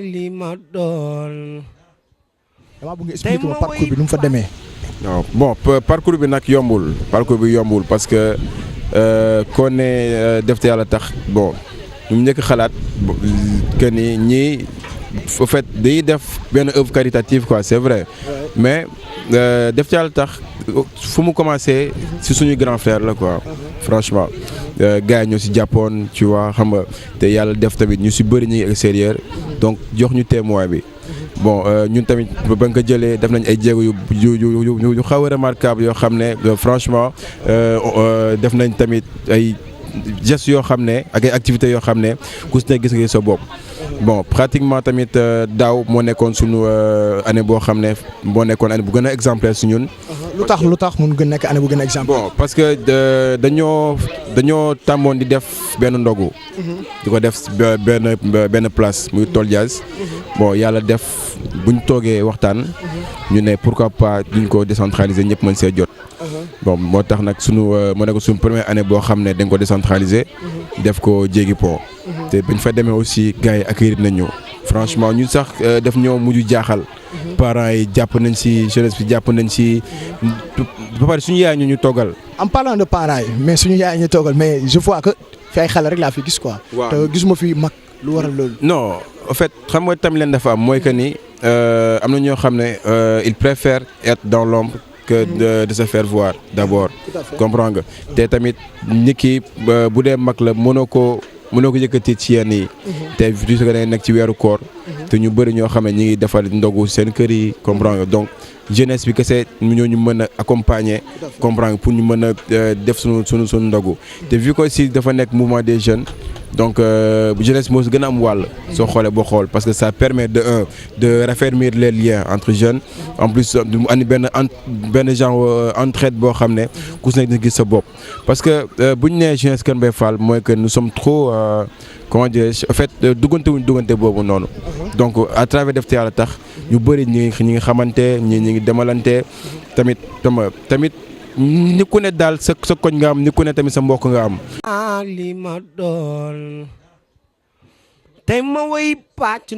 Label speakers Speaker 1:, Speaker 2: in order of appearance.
Speaker 1: li ma doon.
Speaker 2: damaa bëgg nga expliquer ma parcours bi nu mu fa demee.
Speaker 3: non bon parcours bi nag yombul parce que koo ne def te yàlla tax bon ñu njëkk xalaat que ni ñii au fait dañuy def benn œuvre caritative quoi c'est vrai mais def te yàlla tax fu mu commencé si suñu grand frère la quoi franchement gars yi ñoo si jàppoon tu vois xam nga te yàlla def tamit ñu si bëri ñu ngi extérieur donc jox ñu témoin bi. bon ñun tamit ba nga ko jëlee def nañ ay jéego yu xaw a remarquable yoo xam ne franchement def nañ tamit ay gestes yoo xam ne ak ay activités yoo xam ne ku si ne gis nga sa bopp. bon pratiquement tamit daaw moo nekkoon suñu année boo xam ne moo nekkoon année bu gën a exemplaire si ñun.
Speaker 2: lu tax mun gën nekk année bu gën a exemplaire.
Speaker 3: bon parce que dañoo tàmmoon di def benn ndogu. di ko def benn place muy Tol Diaz. bon yàlla def buñ toogee waxtaan. ñu ne pourquoi pas duñ ko décentraliser ñëpp mën see jot. bon moo tax nag moo nekk suñu première année boo xam ne dañ ko décentraliser. def ko Jéggi Pont. te bañ fa demee aussi gars yi accueillir nañ ñu. franchement ñun sax def ñoo mujj jaaxal. parents yi jàpp nañ si jeunesse bi jàpp nañ si ba pare suñu yaay ñu toggal.
Speaker 2: en parlant de parents yi mais suñu yaay ñu toggal mais je vois que fi ay xale rek laa fi gis quoi.
Speaker 3: waaw
Speaker 2: te gisuma fi mag lu waral loolu.
Speaker 3: non en fait xam nga tamit leen dafa am mooy que ni am na ñoo xam ne ils préfèrent être dans l'ombre que de se faire voir d'abord. comprends nga te tamit nit ki bu dee mag la mënoo ko yëkkati ci yenn yi. te du ko nekk ci weeru koor. te ñu bëri ñoo xam ne ñi ngi defal ndogu seen kër yi comprendre nga donc jeunesse bi kese ñoo ñu mën a accompagner comprendre nga pour ñu mën a def sunu ndogu te vu que aussi dafa nekk mouvement des jeunes donc jeunesse moo si gën a am wàll soo xoolee boo xool parce que ça permet de raffermir les liens entre jeunes en plus mu andi benn genre entraide boo xam ne ku si nekk dina gis sa bopp parce que bu ñu nee jeunesse Kër Mbaye Fall mooy que nous sommes trop comment dirais-je en fait duggante boobu noonu donc à travers def te yàlla tax ñu bëri ñi ngi xamante ñi ngi demalante tamit ni ku ne daal sa koñ nga am ni ku ne tamit sa mbokk nga am.
Speaker 1: li ma doon tey ma woy pàcc